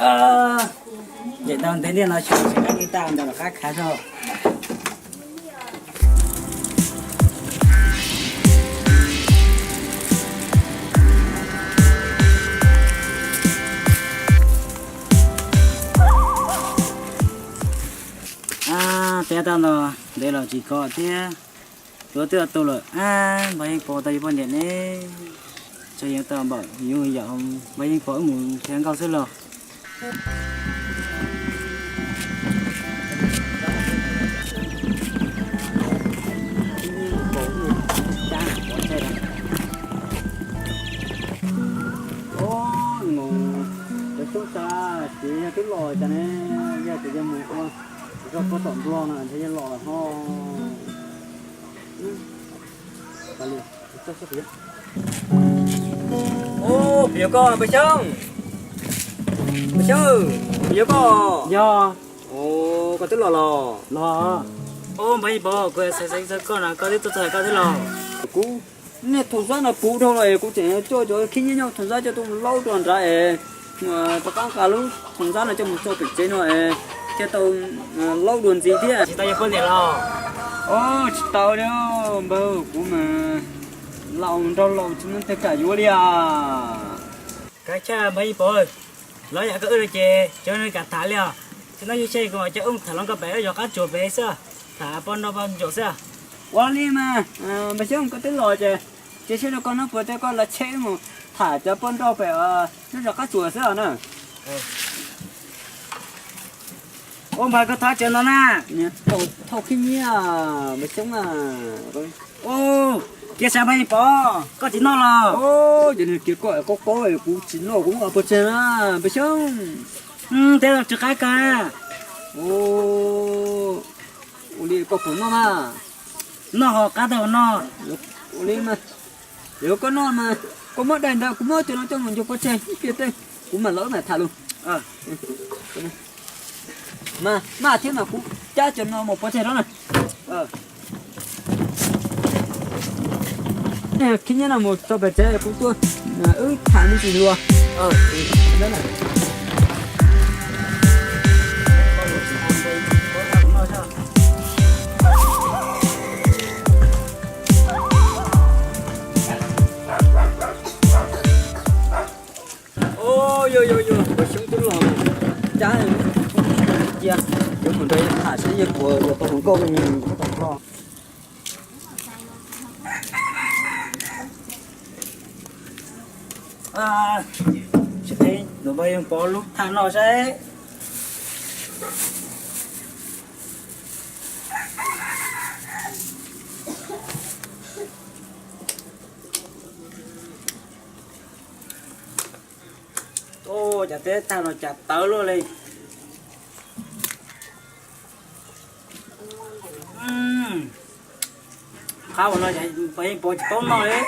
Ncaim tau ntev niaj no xyov tsis qab li tag ntawd los qab khav zog. Peb tau no ntev los tsis kho thiab. Yuav twb tu lawm, npawg Yeej Pov tau yus poj niam ne. Tseem yuav tau npaum yus yam npawg Yeej Pov wb mus nrhiav nkauj xwb los. Cov xyoob xav ces yog twb los cas ne, yog tias yog mus ua zog koj tom Nplog no ntshe yog los ho. Puas yog koj npawg Xyoob? Npawg Xyoob, puas yog koj? Yog. Koj twb los los? Los. Npawg Yeej Pov, kuv xav xav koj no, koj twb tuaj txog koj twb los? Kuv niag thoom xab no puv dhau lawm es kuv tseem coj cov khib nyiab nyob thoom xab coj tuaj mus laub rau nrad es rov qab nqa lub thoom xab no coj mus tso pem tsev no es thiaj tau laub dua ntxiv thiab. Tsis tau yog poj niam los? Tsis tau li npawg, kuv mas laus nraug laus tsis muaj teeb kam yuav li as. Kav chaj npawg Yeej Pov, los yam koj wb no ces cov neeg kam tham li os. Tsis no yus seb kuv mam coj wb tham hluas nkauj pem zos qab tsuas pem xwb, tham poj nrauj poj ntsuam xwb. Ua li mas, npawg Xyoob koj twb los ces, ces seb rau koj no puas tau koj los tsheb mus tham cov poj nrauj pem lub zos qab tsuas xwb os na. Ua npawg koj thov cawv no na. Thauj khib nyiab npawg Xyoob a. Kiag sav npawg Yeej Pov, koj tsis noj los? Ces nws kiag koj qaub qaub kuv tsis noj kuv muab pov tseg na npawg Xyoob. Teb los tsis qab kawg. Ua li koj puas noj mas? Noj ho qab tau noj. Ua li mas, yog koj noj mas koj muab daim ntawd kuv muab cov no coj mus ncuag pov tseg ib pliag tej kuv mam los wb mam tham lus. Mas maj thiab mas kuv cab cov no mus pov tseg rau na. Khib nyiab no mus tso pem tsev kuv tuaj wb tham me ntsis dua. Yog yog yog, npawg Xyoob twb los lawm, cab cia, yuav mus nrog yawg tham saib yawg puas yuav tau hluas nkauj me me tau noj. Tsis qhib nws npawg Yeej Pov lub thaj no saib. Cas teb thaj no cas tawv luaj li. Qab ua no npawg Yeej Pov tsis paub noj li.